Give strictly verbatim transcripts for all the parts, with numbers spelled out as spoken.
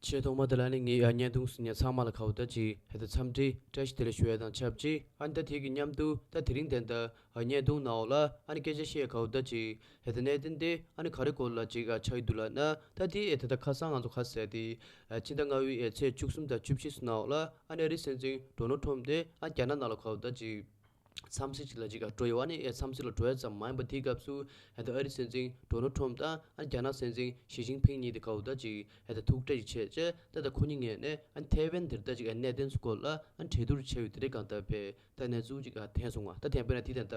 ཆེས་ཐོག་མ་དེ་ལ་ནི་ངས་ཨ་བརྙན་ཐུང་གཟིགས་མཁན་ཚང་མ་ལ་ག་བོ་ད་ཅིག་ཧེ་ད་འཚམས་འདྲི་བཀྲ་ཤིས་བདེ་ལེགས་ཞུ་ཡ་དང་ཆབས་ཅིག་ཨ་ནི་ད་དེ་གི་མཉམ་དུ་ད་དེ་རིང་དེ་འདྲ་ཨ་བརྙན་ཐུང་ནང་ལ་ཨ་ནི་སྐད་ཆ་བཤད་ཡ་ག་བོ་ད་ཅིག་ཧེ་ད་གནད་དོན་དེ་ཨ་ནི་ག་རེ་སྐོར་ལ་ཅིག་ཨ་ཆགས་ཀྱི་འདུག་ལབ་ན། ད་དེ་ཨེ་ད་ད་ཁ་སང་ང་ཚོ་ག་ཟེར་དེ་ཨ་ཕྱི་ཟླ་ལྔ་པའི་ཨེ་ཚེས་བཅུ་གསུམ་དང་བཅུ་བཞི་ཚོ་ནང་ལ་ཨ་ནི་ཨ་རིའི་སྲིད་འཛིན་ཌོ་ནལ་ཊམ་དེ་ཨ་རྒྱ་ནག་ནང་ལ་ག་བོ་ད་ཅིག་འཚམས་གཟིགས་ཅིག་ལ་ཅིག་འགྲོ་ཡོད་པ་ནི་ཨེ་འཚམས་གཟིགས་ལ་འགྲོ་ཡ་ཙམ་མ་ཡིན་པ། དེའི་སྐབས་སུ་ཧེ་ད་ཨ་རིའི་སྲིད་འཛིན་ཌོ་ནལ་ཊམ་དང་ཨ་རྒྱ་ནག་སྲིད་འཛིན་ཞི་ཅིན་ཕིང་གཉིས་དེ་ག་བོ་ད་ཅིག་ཧེ་ད་ཐུག་འཕྲད་ཅིག་བྱས་རྗེས་ད་ད་ཁོ་གཉིས་ངོས་ནས་ཨ་ཐའེ་ཝན་དེར་ད་ཅིག་ཨ་གནད་དོན་ཚོ་སྐོར་ལ་ཨ་གྲོས་བསྡུར་བྱས་ཡོད་དེ་འདྲ་གང་ལྟར་བས་ད་གནས་ཚུལ་ཅིག་ཨ་ཐོན་སོང་བ། ད་ཐོན་པ་ན་དེ་ད་ད་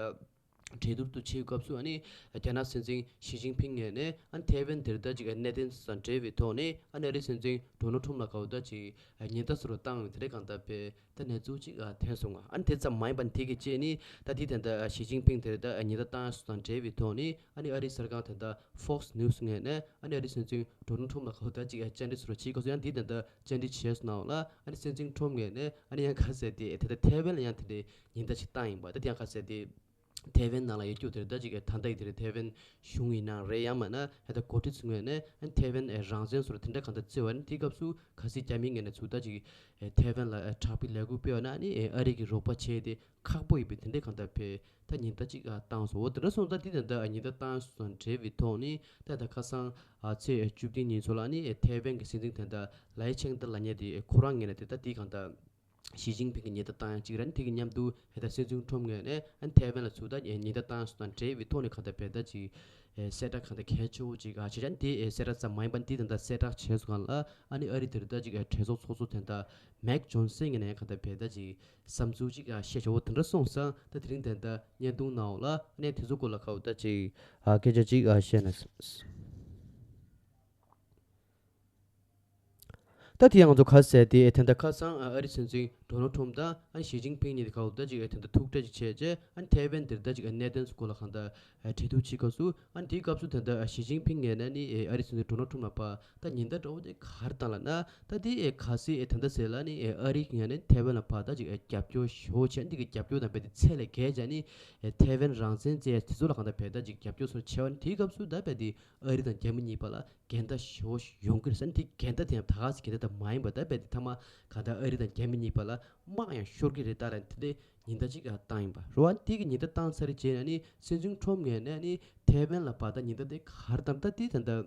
གྲོས་བསྡུར་དུ་བྱེད་སྐབས་སུ་ཨ་ནི་རྒྱ་ནག་སྲིད་འཛིན་ཞི་ཅིན་ཕིང་ངོས་ནས་ཨ་ཐའེ་ཝན་དེར་ད་ཅིག་ཨ་གནད་དོན་དང་འབྲེལ་བའི་ཐོག་ནས་ཨ་ནི་ཨ་རིའི་སྲིད་འཛིན་ཌོ་ནལ་ཊམ་ལ་ག་བོ་ད་ཅིག་ཨ་ཉེན་བརྡ་སོགས་བཏང་ཡོད་དེ་འདྲ་གང་ལྟར་བས། ད་གནས་ཚུལ་ཅིག་ཨ་ཐོན་སོང་བ། ཨ་ནི་དེ་ཙམ་མ་ཡིན་པ་ནི་དེ་གི་རྗེས་ནི་ད་དེ་ད་ལྟ་ཞི་ཅིན་ཕིང་དེར་ད་ཉེན་བརྡ་བཏང་སོགས་དང་འབྲེལ་བའི་ཐོག་ནི་ཨ་ནི་ཨ་རིའི་གསར་ཁང་ད་ལྟ་Fox News ངོས་ནས་ཨ་ནི་ཨ་རིའི་སྲིད་འཛིན་ཌོ་ནལ་ཊམ་ལ་ག་བོ་ད་ཅིག་ཨ་བཅར་འདྲི་སོགས་བྱེད་དགོས་སོང་། ཡང་དེ་ད་ལྟ་བཅར་འདྲི་བྱས་སོང་ནའང་ལ་ཨ་ནི་སྲིད་འཛིན་ཊམ་ངོས་ནས་ཨ་ནི་ཡང་ག་ཟེར་དེ་ད་ལྟ་ཐའེ་ཝན་ལ་ཡང་དེ་འདྲའི་ཉེན་བརྡ་ཅིག་བཏང་ཡིན་པ། ད་དེ་ཡང་ག་ཟེར་དེ་ཐའེ་ཝན་ནང་ལ་ཡོད་རྒྱུ་དེར་ད་ཅིག་ཨ་ད་ལྟ་ཡི་དེར་ཐའེ་ཝན་གཞུང་ཡིན་ན་རེད། ཡང་མིན་ན་ཧེ་ད་འགོ་ཁྲིད་ཚོ་ངོས་ནས་ཨ་ནི་ཐའེ་ཝན་ཨེ་རང་བཙན་སོགས་དེ་འདྲ་གང་ལྟར་བརྩི་བ་ནི་དེའི་སྐབས་སུ་གལ་སྲིད་རྒྱ་མིའི་ངོས་ནས་ཚུར་ད་ཅིག་ཨེ་ཐའེ་ཝན་ལ་ཨེ་དྲག་པོའི་ལས་འགུལ་སྤེལ་བ་ན་ནི་ཨེ་ཨ་རི་གི་རོགས་པ་བྱས་ཏེ་ཁག་པོ་ཡིན་པའི་དེ་འདྲའི་གང་ལྟར་བས་ད་ཉེན་བརྡ་ཅིག་ཨ་བཏང་སོང་། འོ་དེ་འདྲ་སོང་ཙང་དེ་ད་ལྟ་ཨ་ཉེན་བརྡ་བཏང་སོང་དང་འབྲེལ་བའི་ཐོག་ནི་ད་ད་ཁ་སང་ཨ་ཚེས་བཅུ་བདུན་ཉིན་ཚོ་ལ་ནི་ཨེ་ཐའེ་ཝན་གྱི་སྲིད་འཛིན་དེ་ད་ལའེ་ཆང་ཏེ་ལབ་མཁན་དེ་ཨེ་ཁོ་རང་ངོས་ནས་དེ་ད་དེའི་གང་ལྟར་ཞི་ཅིན་ཕིང་གི་ཉེན་བརྡ་བཏང་ཡ་གཅིག་རེད། དེ་གི་མཉམ་དུ་ཧེ་ད་སྲིད་འཛིན་ཁྲོམ་ངོས་ནས་ཨ་ཐའེ་ཝན་ལ་ཚུར་ད་ཉེན་བརྡ་བཏང་སོང་དང་འབྲེལ་བའི་ཐོག་ནས་གང་ལྟར་བས་ད་ཅིག་ཨེ་གསལ་བསྒྲགས་གང་ལྟར་གལ་ཆེ་བོ་ཅིག་ཨ་བྱས་ཙང་དེ་ཨེ་གསལ་བསྒྲགས་ཙམ་མ་ཡིན་པ་འདི་ད་ལྟ་གསལ་བསྒྲགས་བྱས་སོང་གང་ལ་ཨ་ནི་ཨ་རི་དེར་ད་ཅིག་ཨེ་གྲོས་ཚོགས་ཚོགས་གཙོ་དེ་ད་མེག་ཇོན་སན་ངོས་ནས་གང་ལྟར་བས་ད་ཅིག་བསམ་ཚུལ་ཅིག་ཨ་བཤད་བྱ་བོ་དེ་འདྲ་སོང་ཙང་ད་དེ་རིང་དེ་ད་བརྙན་ཐུང་ནང་ལ་ཨ་ནི་དེ་ཚོ་སྐོར་ལ་ག་བོ་ད་ཅིག་ཨ་སྐད་ཆ་ཅིག་ཨ་བཤད་ན། ད་དེ་ཡང་ང་ཚོ་ག་ཟེར་དེ་ཨེ་ད་ལྟ་ཁ་སང་ཨ་ཨ་རི་སྲིད་འཛིན་ཌོ་ནལ་ཁྲོམ་དང་ཨ་ཞི་ཅིན་ཕིང་གཉིས་ཀ་ད་ཅིག་ཨེ་ད་ལྟ་ཐུག་འཕྲད་ཅིག་བྱས་རྗེས་ཨ་ཐའེ་ཝན་དེར་ད་ཅིག་ཨ་གནད་དོན་སྐོར་ལ་གང་ལྟར་ཨེ་གྲོས་བསྡུར་བྱེད་སྐབས་སུ་ཨ་དེའི་སྐབས་སུ་ད་ལྟ་ཨ་ཞི་ཅིན་ཕིང་ངོས་ནས་ནི་ཨེ་ཨ་རི་སྲིད་འཛིན་ཌོ་ནལ་ཁྲོམ་ལ་ཕར་ད་ཉེན་བརྡ་འདྲ་བོ་དེ་ག་རེ་བཏང་ལབ་ན། ད་དེ་ཨེ་གལ་སྲིད་ཨེ་ད་ལྟ་ཟེར་ལ་ནི་ཨེ་ཨ་རི་ངོས་ནས་ཐའེ་ཝན་ལ་ཕར་ད་ཅིག་ཨེ་རྒྱབ་སྐྱོར་ཞེ་པོ་བྱས་ནས་དེ་གི་རྒྱབ་སྐྱོར་དང་རྦད་དེ་ཚད་ལས་བརྒལ་བྱས་ནས་ཨེ་ཐའེ་ཝན་རང་བཙན་བཅས་དེ་ཚོ་ལ་གང་ལྟར་རྦད་ད་ཅིག་རྒྱབ་སྐྱོར་སོགས་བྱས་པ་ནི་དེའི་སྐབས་སུ་ད་རྦད་དེ་ཨ་རི་དང་རྒྱ་མི་གཉིས་བར་ལ་འགལ་ཟླ་ཞེ་པོ་ཞིག་ཡོང་གི་རེད་ཟེར། དེ་འགལ་ཟླ་དེ་ཡང་ད་ག་སེ་འགལ་ཟླ་དེ་མ་ཡིན་པ་ད་རྦད་དེ་མཐའ་མ་ག་ད་ཨ་རི་དང་རྒྱ་མི་གཉིས་བར་ལ་དམག་ཡང་ཤོར་གི་རེད་ད་ལབ་དེ་འདྲའི་ཉེན་བརྡ་ཅིག་བཏང་ཡིན་པ་རེད་བ། དེ་གི་ཉེན་བརྡ་བཏང་ཚར་རྗེས་ནས་ནི་སྲིད་འཛིན་ཁྲོམ་ངོས་ནས་ནི་ཐའེ་ཝན་ལ་ཕར་ད་ཉེན་བརྡ་དེ་ག་རེ་བཏང་ད་དེ་ད་ད་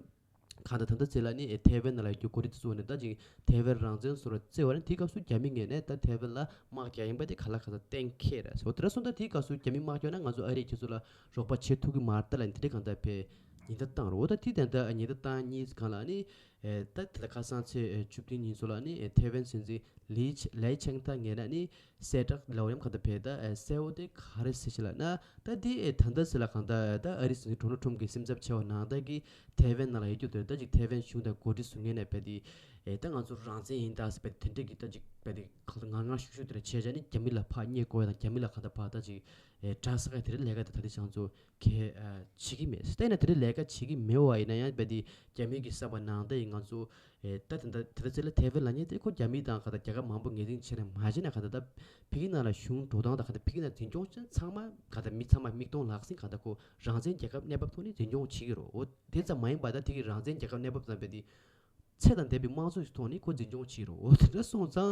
ག་ད་ད་ད་ཚེ་ལ་ནི་ཐའེ་ཝན་ནང་ལ་ཡོད་རྒྱུ་གོ་རིག་ཚོ་ནས་ད་ཅིག་ཐའེ་ཝན་རང་བཙན་སོར་བརྩི་བ་ནི་དེ་སྐབས་སུ་རྒྱ་མི་ངོས་ནས་ད་ཐའེ་ཝན་ལ་དམག་རྒྱག་ཡིན་པ་དེ་ག་ལ་ག་ད་གཏན་འཁེལ་རེད་ཟེར་བ་དེ་འདྲ་སོང་ད་དེ་སྐབས་སུ་རྒྱ་མི་དམག་རྒྱག་ན་ང་ཚོ་ཨ་རི་ཁྱེད་ཚོ་ལ་རོགས་པ་བྱེད་ཐུབ་ཀྱི་མ་རེད་ད་ལབ་ནི་དེ་འདྲའི་གང་ལྟར་བས་ཉེན་བརྡ་བཏང་རོགས། ད་དེ་ད་ལྟ་ཉེན་བརྡ་བཏང་གཉིས་གང་ལ་ནི། ད་དེ་ལ་ཁ་སང་ཚེས་བཅུ་བདུན་ཉིན་སོགས་ལ་ནི་ཐའེ་ཝན་སྲིད་འཛིན་ལི་ལའེ་ཆང་ཏེ་ངོས་ནས་ནི་གསལ་བསྒྲགས་ལབ་ཡམ་གང་ལྟར་བས་ད་གསལ་བོ་དེ་ག་རེ་ཟེར་ཞིག་ལབ་ན། ད་དེ་ད་ལྟ་ཟེར་ལ་གང་ལྟར་ད་ཨ་རི་སྲིད་འཛིན་ཌོ་ནལ་ཁྲོམ་གྱིས་སེམས་འཚབ་ཆེ་བ་ནང་ལྟར་གྱི་ཐའེ་ཝན་ནང་ལ་ཡོད་རྒྱུ་དེ་ད་ཅིག་ཐའེ་ཝན་གཞུང་དང་འགོ་ཁྲིད་ཚོ་ངོས་ནས་བས་དེ་ད་ང་ཚོ་རང་བཙན་ཡིན་ད་ཟེར་བས་དེ་འདྲས་ཀྱི་ད་ཅིག་བས་དེ་གང་ལྟར་ངར་ངར་ཤུགས་ཤུགས་དེ་འདྲ་བྱས་བྱས་ནི་རྒྱ་མི་ལ་ཕར་བསྙད་དགོས་ཡ་དང་རྒྱ་མི་ལ་གང་ལྟར་ཕར་ད་ཅིག་ཨེ་དགྲ་ཟ་ག་དེ་རིང་ལས་ཀ་དེ་ད་ལྟ་ང་ཚོ་གལ་ཨ་བྱེད་ཀྱི་མེད། དེ་ཡིན་ན་དེ་རིང་ལས་ཀ་བྱེད་ཀྱི་མེད་པ་ཡིན་ན་ཡང་རྦད་དེ་རྒྱ་མི་གི་བསམ་པ་ནང་ལྟར་ཡིན་ང་ཚོ་ཨེ་ད་དེ་འདྲ་དེ་འདྲ་ཚེ་ལ་ཐའེ་ཝན་ལབ་མཁན་དེ་ཁོ་རྒྱ་མི་དང་ག་ད་རྒྱལ་ཁབ་མང་པོ་ངོས་འཛིན་བྱས་ནས་མ་བྱས་ན་ག་ད་ད་ཕ་གི་ནང་ལ་གཞུང་འགྲོ་སྟངས་དང་ག་ད་ཕ་གི་ནང་འཛིན་སྐྱོང་བྱས་ཚང་མ་ག་ད་མི་ཚང་མ་མིག་མཐོང་ལག་ཟིན་ག་ད་ཁོ་རང་བཙན་རྒྱལ་ཁབ་གནས་བབ་ཐོག་ནས་འཛིན་སྐྱོང་བྱེད་ཀྱི་རེད། འོ་དེ་ཙམ་མ་ཡིན་པ་ད་དེ་གི་རང་བཙན་རྒྱལ་ཁབ་གནས་བབ་ཙམ་རྦད་དེ། ཚད་དང་ལྡན་པའི་དམངས་གཙོ་ཞིག་ཐོག་ནས་ཁོ་འཛིན་སྐྱོང་བྱེད་རོགས། འོ་དེ་འདྲ་སོང་ཙང་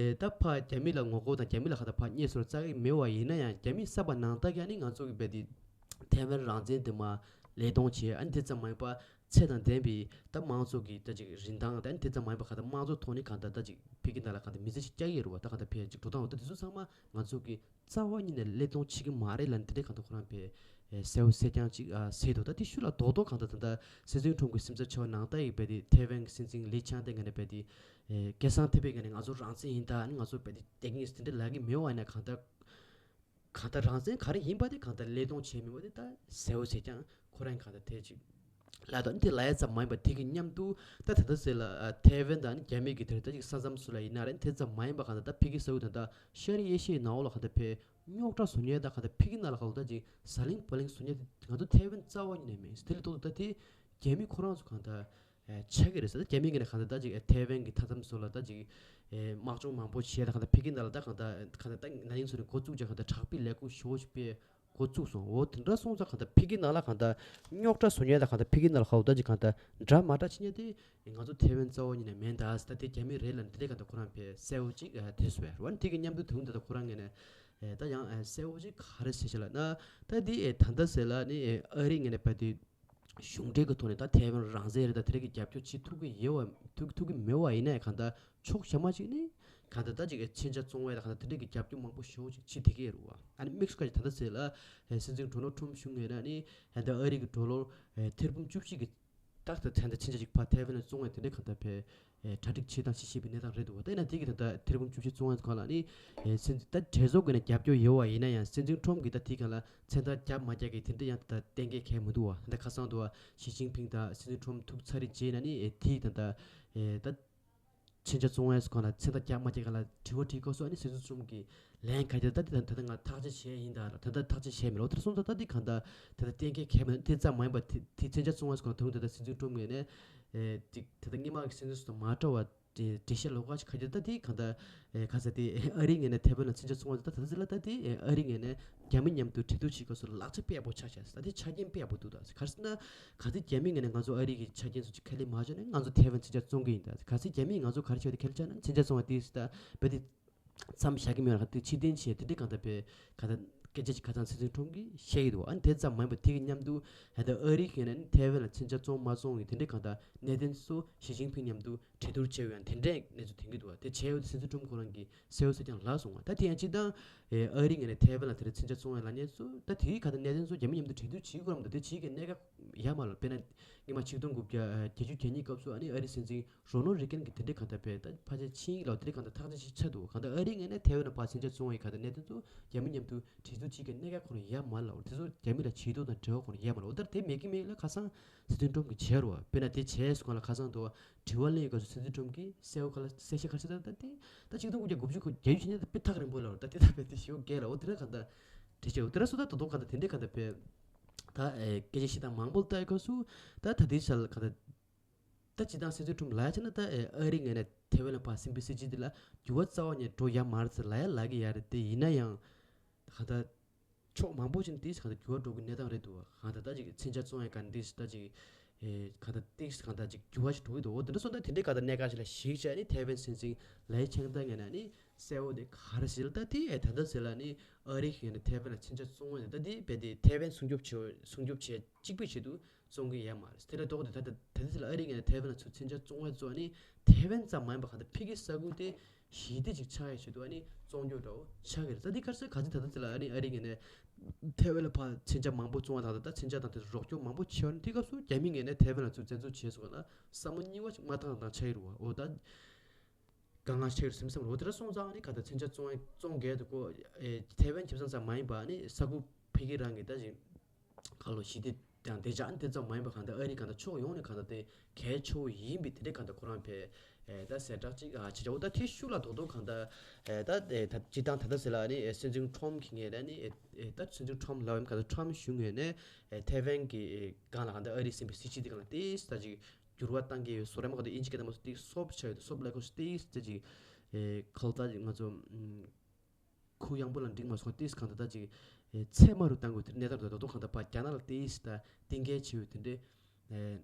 ཨེ་ད་ཕར་རྒྱ་མི་ལ་ངོ་རྒོལ་དང་རྒྱ་མི་ལ་ཁ་ད་ཕར་བསྙད་སོར་རྩ་གི་མེད་པ་ཡིན་ན་ཡང་རྒྱ་མིའི་བསམ་པ་ནང་ལྟར་གྱི་ཨ་ནི་ང་ཚོ་གི་རྦད་དེ་ཐའེ་ཝན་རང་བཙན་དེ་མར་ལེགས་གཏོང་བྱེད་ཨ་ནི་དེ་ཙམ་མ་ཡིན་པར་ཚད་དང་ལྡན་པའི་ད་དམངས་གཙོ་གི་ད་ཅིག་རིན་ཐང་དང་ཨ་ནི་དེ་ཙམ་མ་ཡིན་པར་ག་ད་དམངས་གཙོ་ཐོག་ནས་གང་ལྟར་ད་ཅིག་ཕ་གི་ནང་ལ་གང་ལྟར་མི་ཚེ་ཞིག་བསྐྱལ་གི་རེད་བ། ད་གང་ལྟར་ཕལ་ཆེར་འགྲོ་སྟངས་འོ་ད་དེ་ཚོ་ཚང་མ་ང་ཚོ་གི་རྩ་བ་ཉིད་ནས་ལེགས་གཏོང་བྱེད་ཀྱི་མ་རེད་ལབ་ནས་དེ་འདྲའི་གང་ལྟར་ཁོ་རང་པས་གསལ་བོ་གསལ་རྐྱང་ཅིག་ཟེར་འདུག་ད་དེ་ཤུགས་ལ་རྡོག་རྡོག་གང་ལྟར་ད་ལྟ་སྲིད་འཛིན་ཁྲོམ་གྱི་སེམས་འཚབ་ཆེ་བ་ནང་ལྟར་ཡིན་པས་དེ་ཐའེ་ཝན་གྱི་སྲིད་འཛིན་ལི་ཆང་ཏེ་ངོས་ནས་པས་དེ་སྐད་གསང་མཐིལ་པའི་ངོས་ནས་ང་ཚོ་རང་བཙན་ཡིན་ད་ང་ཚོ་པས་དེ་དེ་ངས་དེ་འདྲ་ལབ་ཀྱི་མེད་པ་ཡིན་ན་གང་ལྟར་གང་ལྟར་རང་བཙན་ག་རེ་ཡིན་པ་དེ་གང་ལྟར་ལེགས་གཏོང་བྱས་མེད་པ་དེ་ད་གསལ་བོ་གསལ་རྐྱང་ཁོ་རང་གང་ལྟར་དེ་ཅིག་ལ་དོན་དེ་ལ་ཡ་ཙམ་མ་ཡིན་པ་དེ་གི་མཉམ་དུ་ད་ད་ལྟ་ཟེར་ལ་ཨ་ཐའེ་ཝན་དང་ནི་རྒྱ་མི་གི་དེར་ད་ཅིག་ས་མཚམས་སུ་ལ་ཡིན་ན་རེད། དེ་ཙམ་མ་ཡིན་པ་གང་ལྟར་ད་ཕ་གི་ས་ཁུལ་ད་ལྟ་ཤར་ཨེ་ཤི་ཡའི་ནང་འོག་ལ་གང་ལྟར་ཕེ་རྙོག་དྲ་བཟོ་མཁན་ད་གང་ལྟར་ཕ་གི་ནང་ལ་གང་ལྟར་ཅིག་ཟ་ལིང་བ་ལིང་བཟོ་མཁན་དེ་ང་ཚོ་ཐའེ་ཝན་རྩ་བ་ཉིད་ནས་མེད། དེ་ལས་ལྡོག་ཏུ་ད་དེ་རྒྱ་མི་ཁོ་རང་ཚོ་གང་ལྟར་ཨ་ཆགས་ཀྱི་རེད་ཟེར། ད་རྒྱ་མི་ངོས་ནས་གང་ལྟར་ད་ཅིག་ཨ་ཐའེ་ཝན་གི་མཐའ་མཚམས་སུ་ལ་ད་ཅིག་ཨ་དམག་སྦྱོང་མང་པོ་བྱས་ད་གང་ལྟར་ཕ་གི་ནང་ལ་ད་གང་ལྟར་གང་ལྟར་ད་ན་ནིང་ཚོ་ནས་འགོ་བཙུགས་བྱས་གང་ལྟར་དྲག་པོའི་ལས་འགུལ་ཞེ་པོ་ཅིག་སྤེལ། འགོ་བཙུགས་སོང་། འོ་དེ་འདྲ་སོང་ཙང་གང་ལྟར་ཕ་གི་ནང་ལ་གང་ལྟར་རྙོག་དྲ་བཟོ་མཁན་དང་གང་ལྟར་ཕ་གི་ནང་ལ་ཧོབ་ད་ཅིག་གང་ལྟར་འདྲ་མ་འདྲ་བྱེད་མཁན་དེ་ང་ཚོ་ཐེ་ཝན་རྩ་བ་ཉིད་ནས་མིན་ད་ཟེར། ད་དེ་རྒྱ་མི་རེད་ལབ་འདི་འདྲའི་གང་ལྟར་ཁོ་རང་ཕར་གསལ་བོ་ཅིག་ཨ་དེ་བཟོས་རེད་བ། དེ་གི་མཉམ་དུ་དུང་ད་ལྟ་ཁོ་རང་ངོས་ནས་ཨེ་ད་ཡང་ཨེ་གསལ་བོ་ཅིག་ག་རེ་ཟེར་ཤག་ལབ་ན། ད་འདི་ཨེ་ད་ལྟ་ཟེར་ལ་ནི་ཨེ་ཨ་རི་ངོས་ནས་ཕར་དེ་གཞུང་འབྲེལ་གྱི་ཐོག་ནས་ད་ཐེ་ཝན་རང་བཙན་རེད་ད་དེ་འདྲ་གི་རྒྱབ་སྐྱོར་བྱེད་ཐུབ་ཀྱི་ཡོད་བ་ཐུབ་ཐུབ་ཀྱི་མེད་བ་ཡིན་ནའི་གང་ལྟར་ཕྱོགས་གཞན་མ་ཅིག་ནས་གང་ལྟར་ད་ཅིག་མཚོན་ཆ་བཙོང་བ་དང་གང་ལྟར་དེ་འདྲ་གི་རྒྱབ་སྐྱོར་མང་པོ་ཞེ་པོ་ཅིག་བྱེད་བསྡད་ཀྱི་ཡོད་རེད་བ། ཨ་ནི་དམིགས་སུ་བཀར་ཅིག་ད་ལྟ་ཟེར་ལ་སྲིད་འཛིན་ཌོ་ནལ་ཊམ་ཕི་གཞུང་ངོས་ནས་ནི་ད་ལྟ་ཨ་རི་གི་ཌོ་ལར་ཐེར་འབུམ་བཅུ་གཅིག་གི་ཏག་ཏག་ད་ལྟ་མཚོན་ཆ་ཅིག་ཕར་ཐེ་ཝན་ལ་བཙོང་བའི་དེ་འདྲའི་གང་ལྟར་ཕར་གྲ་སྒྲིག་བྱེད་དང་བྱེད་བཞིན་པའི་གནས་སྟངས་རེད་འདུག་བ། ད་ཡིན་ན་དེ་གི་ད་ལྟ་ཐེར་འབུམ་བཅུ་བཞི་བཙོང་བའི་སྒང་ལ་ནི་སྲིད་འཛིན་ད་གྲོས་ཚོགས་ཀྱི་ནས་རྒྱབ་སྐྱོར་ཡོད་བ་ཡིན་ན་ཡང་སྲིད་འཛིན་ཊམ་གྱིས་ད་དེའི་སྒང་ལ་མཚན་རྟགས་བརྒྱབ་མ་བརྒྱབ་ཀྱི་དེ་འདྲ་ཡང་ད་གཏན་འཁེལ་གལ་མི་འདུག་བ། ད་ཁ་སང་དུ་བ་ཞི་ཅིན་ཕིང་དང་སྲིད་འཛིན་ཊམ་ཐུག་ཚར་རེ་རྗེས་ན་ནི་དེའི་ད་ལྟ་ད་མཚོན་ཆ་བཙོང་བའི་སྒང་ལ་མཚན་རྟགས་བརྒྱབ་མ་བརྒྱབ་སྒང་ལ་དྲི་བ་དྲིས་སྐབས་སུ་ཨ་ནི་སྲིད་འཛིན་ཊམ་གྱིས་ལན་ག་རེ་ད་ད་ད་ད་ང་ཐག་གཅོད་བྱས་ཡིན་ད་ད་ད་ཐག་གཅོད་བྱས་མེད་ལོ། དེར་སོང་ཙང་ད་འདི་གང་ལྟར་ད་ལྟ་གཏན་འཁེལ་གལ་མེད་དེ་ཙམ་མ་ཡིན་པ་དེ་དེ་མཚོན་ཆ་བཙོང་བའི་སྒང་ད་རུང་ད་ལྟ་སྲིད་འཛིན་ཊམ་ངོས་ནས་ཨེ་ཅིག་ད་ལྟ་སྔོན་མ་གི་སྲིད་འཛིན་སོགས་དང་མ་འདྲ་བ་འགྲེལ་བཤད་ལོགས་ཀ་ཞིག་ག་རེ་ད་དེ་གང་ལྟར་ཨེ་ག་ས་དེ་ཨ་རི་ངོས་ནས་ཐེ་ཝན་ལ་མཚོན་ཆ་བཙོང་བ་ད་ད་ཟེར་ལ་ད་དེ་ཨ་རི་ངོས་ནས་རྒྱ་མི་མཉམ་དུ་གྲོས་བསྡུར་བྱེད་སྐབས་སུ་ལག་ཆ་དཔེ་ཡག་པོ་ཆགས་ཤག་ད་དེ་ཆ་རྐྱེན་དཔེ་ཡག་པོ་འདུག་ད་ག་རེ་ཟེར་ན་ག་ཚོད་རྒྱ་མི་ངོས་ནས་ང་ཚོ་ཨ་རི་གི་ཆ་རྐྱེན་སོགས་ཀྱི་ཁས་ལེན་མ་བྱས་ན་ང་ཚོ་ཐེ་ཝན་མཚོན་ཆ་བཙོང་གི་ཡིན། ད་ག་ཚོད་རྒྱ་མིས་ང་ཚོ་ག་རེ་བྱས་ཏེ་ཁས་ལེན་བྱས་ན་མཚོན་ཆ་བཙོང་བ་དེ་ད་བེད་དེ་མཚམས་བཞག་གི་མེད་ལ་ཁ་ཐུག་ཕྱིར་འཐེན་བྱས་དེ་འདྲའི་གང་ལྟར་པའི་ག་ད་སྐད་ཆ་ཅིག་ཁ་སང་སྲིད་འཛིན་ཁྲོམ་གྱིས་བཤད་ཀྱི་འདུག་ཨ་ནི་དེ་ཙམ་མ་ཡིན་པར་དེ་གི་མཉམ་དུ་ད་ལྟ་ཨ་རི་གིས་ནི་ཐའེ་ཝན་ལ་མཚོན་ཆ་བཙོང་མ་བཙོང་གི་དེ་འདྲའི་གང་ལྟར་གནད་དོན་ཚོ་ཞི་ཅིན་ཕིང་མཉམ་དུ་གྲོས་བསྡུར་བྱས་ཡོད་ཡང་དེ་འདྲའི་གནས་ཚུལ་ཐོན་གྱི་འདུག་དེ་བྱས་ཡོད་དེ་སྲིད་འཛིན་ཁྲོམ་ཁོ་རང་གིས་གསལ་བོ་གསལ་རྐྱང་ལབ་སོང་བ། ད་དེ་ཡང་སྤྱིར་བཏང་ཨ་རི་ངོས་ནས་ཐའེ་ཝན་ལ་དེ་འདྲའི་མཚོན་ཆ་བཙོང་ཡ་ལབ་མཁན་ཚོ་ད་དེའི་གང་ལྟར་གནད་དོན་ཚོ་རྒྱ་མི་མཉམ་དུ་གྲོས་བསྡུར་བྱེད་དགོས་རམ། ད་དེ་བྱེད་མཁན་གནད་འགག་ཡ་མ་ལ་དཔེར་ན་སྔོན་མ་ཆིག་སྟོང་དགུ་བརྒྱ་བརྒྱད་ཅུ་གྱ་གཉིས་སྐབས་སུ་ཨ་ནི་ཨ་རིའི་སྲིད་འཛིན་རོ་ནལ་རེ་གན་གྱིས་དེ་འདྲའི་གང་ལྟར་བས་ད་ཕལ་ཆེར་ཆིངས་ཡིག་ལ་དེ་འདྲའི་གང་ལྟར་ཐག་གཅོད་ཅིག་ཆགས་འདུག་གང་ལྟར་ཨ་རིའི་ངོས་ནས་ཐའེ་ཝན་ལ་ཕར་མཚོན་ཆ་བཙོང་བའི་གང་ལྟར་གནད་དོན་ཚོ་རྒྱ་མི་མཉམ་དུ་གྲོས་བསྡུར་བྱེད་མཁན་གནད་འགག་ཁོ་རང་ཡ་མ་ལ་འོ་དེ་ཚོ་རྒྱ་མི་ལ་ཇུས་གཏོགས་དང་འབྲེལ་བ་ཁོ་རང་ཡ་མ་ལ་འོ་ད་དེ་མེད་ཀྱི་མེད་ལ་ཁ་སང་སྲིད་འཛིན་ཁྲོམ་གྱིས་བྱས་རོ་བ། དཔེར་ན་དེ་བྱས་སོང་ལ་ཁ་སང་དུ་དྲི་བ་གླེང་སྐབས་སུ་སྲིད་འཛིན་ཁྲོམ་གྱིས་གསལ་བོ་ག་ལ་གསལ་བཤད་ག་རེ་བྱས་ད་ད་དེ་ད་ཆིག་སྟོང་དགུ་བརྒྱ་དགུ་བཅུ་གོ་བརྒྱད་ཅུ་ཕྱིན་ནས་ད་དཔེ་ཐག་རིང་པོ་ལ་འོ་ད་དེ་ད་དཔེ་དེ་ཞེ་པོ་རྒྱས་ལ་འོ་དེ་འདྲ་གང་ལྟར་དྲི་བྱས་འོ་དེ་འདྲ་སོ་ད་ད་དུང་གང་ལྟར་དེ་འདྲའི་གང་ལྟར་བས་ད་སྐད་ཆ་བཤད་སྟངས་མང་པོ་ལྟ་ཡི་སྐབས་སུ་ད་ད་དེ་ཆ་ལ་གང་ལྟར། ད་སྤྱིར་བཏང་སྲིད་འཛིན་ཁྲོམ་ལབ་ཡ་བྱས་ན་ད་ཨ་རི་ངོས་ནས་ཐའེ་ཝན་ལ་ཕར་ཟིན་པའི་སྲིད་ཇུས་འདི་ལ་འགྱུར་བ་རྩ་བ་ནས་འགྲོ་ཡ་མ་རེད་ཟེར་ལབ་ཡ་ལབ་ཀྱི་ཡ་རེད་དེ་ཡིན་ན་ཡང་གང་ལྟར་ཕྱོགས་མང་པོ་ཅིག་ནས་ཏིག་གང་ལྟར་འགྱུར་བ་འགྲོ་གི་གནས་སྟངས་རེད་འདུག་གང་ལྟར་ད་ཅིག་མཚོན་ཆ་བཙོང་ཡ་ག་ནས་ཏིག་ད་ཅིག་གང་ལྟར་ཏིག་གང་ལྟར་ཅིག་འགྱུར་བ་ཞིག་འགྲོ་གི་འདུག་འོ་དེ་འདྲ་སོང་ད་དེ་འདྲའི་གང་ལྟར་གནད་འགག་ཞིག་ལ་གཞིགས་བྱས་ནས་ཐའེ་ཝན་སྲིད་འཛིན་ལའེ་ཆང་ཏང་ངོས་ནས་ནི་གསལ་བོ་དེ་ག་རེ་ཟེར་ལ་ད་དེ་ད་ལྟ་ཟེར་ལ་ནི་ཨ་རི་གི་ནས་ཐའེ་ཝན་ལ་མཚོན་ཆ་བཙོང་བ་ནི་ད་དེ་རྦད་དེ་ཐའེ་ཝན་སྲུང་སྐྱོབ་བྱེད་སྲུང་སྐྱོབ་བྱེད་གཅིག་པུའི་ཆེད་དུ། བཙོང་གི་ཡོད་མ་རེད། དེ་ལས་ལྡོག་སྟེ་ད་ལྟ་ད་ལྟ་ཚེ་ལ་ཨ་རི་ངོས་ནས་ཐའེ་ཝན་ལ་ཚུར་མཚོན་ཆ་བཙོང་བ་ཚོ་ཨ་ནི་ཐའེ་ཝན་ཙམ་མ་ཡིན་པ་གང་ལྟར་ཕ་གི་ས་ཁུལ་དེ་ཞི་བདེ་ཅིག་ཆགས་ཡའི་ཆེད་དུ་ཨ་ནི་བཙོང་རྒྱུ་འདྲ་བོ་ཆགས་ཀྱི་རེད། ད་འདི་ག་རེ་ཟེར་ག་ཚོད་ད་ལྟ་ཚེ་ལ་ཨ་ནི་ཨ་རི་ངོས་ནས་ཐའེ་ཝན་ལ་ཕར་མཚོན་ཆ་མང་པོ་བཙོང་བ་དང་ད་ལྟ་མཚོན་ཆ་དང་དེ་རོགས་སྐྱོར་མང་པོ་བྱས་པ་ནི་དེ་སྐབས་སུ་རྒྱ་མི་ངོས་ནས་ཐའེ་ཝན་ལ་ཚུར་བཙན་འཛུལ་བྱས་སོང་བ་ན་བསམ་བློ་རྙིང་བ་ཞིག་མ་བཏང་དང་ཆགས་ཀྱི་རེད་བ། འོ་ད། དཀའ་ངལ་ཆེ་རུ་སེམས་སེམས་རོ་དེ་འདྲ་སོང་ཙང་ནི་གང་ལྟར་མཚོན་ཆ་བཙོང་བཙོང་གལ་དུ་གོ་ཨེ་ཐའེ་ཝན་ཁྱིམ་ཚང་ཙམ་མ་ཡིན་པ་ནི་ས་ཁུལ་ཕ་གི་རང་གི་ད་ཅིག་ཁ་ལོ་ཞི་བདེ་དང་བདེ་འཇགས་དེ་ཙམ་མ་ཡིན་པ་གང་ལྟར་ཨ་རི་གང་ལྟར་ཕྱོགས་ཡོངས་ནས་གང་ལྟར་དེ་གལ་ཆེ་བོ་ཡིན་པའི་དེ་འདྲའི་གང་ལྟར་ཁོ་རང་ཕེ་ཨེ་ད་ཟེར་དྲག་ཅིག་ཨ་ཅི་ཅའོ་ད་དེ་ཤུགས་ལ་རྡོག་རྡོག་གང་ལྟར་ཨེ་ད་ཨེ་ད་སྤྱི་བཏང་ད་ལྟ་ཟེར་ལ་ནི་ཨེ་སྲིད་འཛིན་ཁྲོམ་གྱི་ངོས་ནས་ནི་ཨེ་ཨེ་ད་སྲིད་འཛིན་ཁྲོམ་ལབ་ཡམ་གང་ལྟར་ཁྲོམ་གཞུང་ངོས་ནས་ཨེ་ཐའེ་ཝན་གྱི་ཨེ་སྒང་ལ་གང་ལྟར་ཨ་རི་ཟིན་པའི་སྲིད་ཇུས་དེ་གང་ལ་ཏིས་ད་ཅིག་འགྱུར་བ་བཏང་གི་ཡོད། སོ་རེ་མ་ག་དེ་ཨིན་ཇི་སྐད་དང་མ་སོ་ཏིག་སོབ་ཆགས་ཡོད་དེ་སོབ་ལ་ཁོ་སོ་ཏིག་ཙེ་ཅིག་ཨེ་ཁོ་ད་ཅིག་ང་ཚོ་ཨམ་ཁུ་ཡངས་པོ་ལ་འགྲིག་མ་སོང་ཏིག་གང་ད་ད་ཅིག་ཨེ་ཚད་དམའ་རུ་བཏང་དགོས་དེ་གནས་སྟངས་རེད། ད་དོ་གང་ད་པ་རྒྱ་ནག་ལ་ཏིག་ད་གཏིང་སྐྱེལ་བྱེད་ཡོད་དེ་འདྲའི་ཨེ་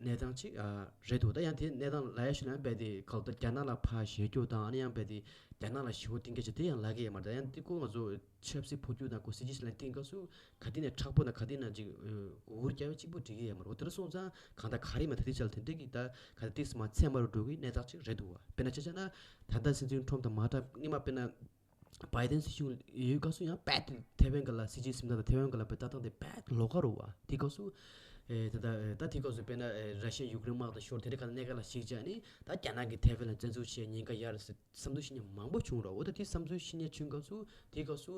གནས་སྟངས་ཅིག་ཨ་རེད་འདུག་ད་ཡང་དེ་གནས་སྟངས་ལ་ཡ་ཤུ་ལ་ཡང་རྦད་དེ་ཁོ་ད་རྒྱ་ནག་ལ་ཕར་ཞེད་སྐྱོ་དང་ཨ་ནི་ཡང་རྦད་དེ་རྒྱ་ནག་ལ་ཞེ་པོ་གཏིང་སྐྱེལ་བྱེད་དེ་ཡང་ལབ་གི་ཡོད་མ་རེད། ད་ཡང་ཏིག་ཁོ་ང་ཚོ་ཆབ་སྲིད་འཕོ་འགྱུར་དང་ཁོ་སྲིད་ཇུས་ལ་བརྟེན་སྐབས་སུ་ག་དེ་ནས་མཁྲེགས་པོ་དང་ག་དེ་ན་ཅིག་འུར་རྒྱབ་པའི་གཅིག་པུ་འགྲིག་གི་ཡོད་མ་རེད། འོ་དེ་འདྲ་སོང་ཙང་གང་ལྟར་ག་རེ་མ་ད་དེ་ཆ་ལ་དེ་འདྲ་གི་ད་ག་ད་ཏིག་མ་ཚད་དམའ་རུ་འགྲོ་གི་གནས་སྟངས་ཅིག་རེད་འདུག་བ། དཔེར་ན་ཆ་བཞག་ན་ད་ལྟ་སྲིད་འཛིན་ཁྲོམ་དང་མ་འདྲ་སྔོན་མ་དཔེར་ན་བའི་ཏན་སྲིད་གཞུང་ཡོད་སྐབས་སུ་ཡང་རྦད་དེ་ཐའེ་ཝན་ག་ལ་སྲིད་ཇུས་ཟིན་ད་ད་ཐའེ་ཝན་ག་ལ་བའི་ལྟ་སྟངས་དེ་རྦད་ལོགས་ཀ་རུ་བ། དེ་སྐབས་སུ་ཨེ་ད་ད་ད་དེ་སྐབས་སུ་དཔེར་ན་ཨེ་ར་ཤི་ཡ་ཡུཀ་རེན་དམག་དང་ཤོར་དེ་འདྲ་ག་ལ་གནས་སྐབས་ལ་གཞིགས་བྱས་ནས་ད་རྒྱ་ནག་གིས་ཐའེ་ཝན་ལ་བཙན་འཛུལ་བྱས་ཉེན་ཁ་ཡར་སྲིད། བསམ་ཚུལ་བཤད་མཁན་མང་པོ་བྱུང་རོགས། འོ་ད་དེ་བསམ་ཚུལ་བཤད་མཁན་བྱུང་སྐབས་སུ་དེའི་སྐབས་སུ་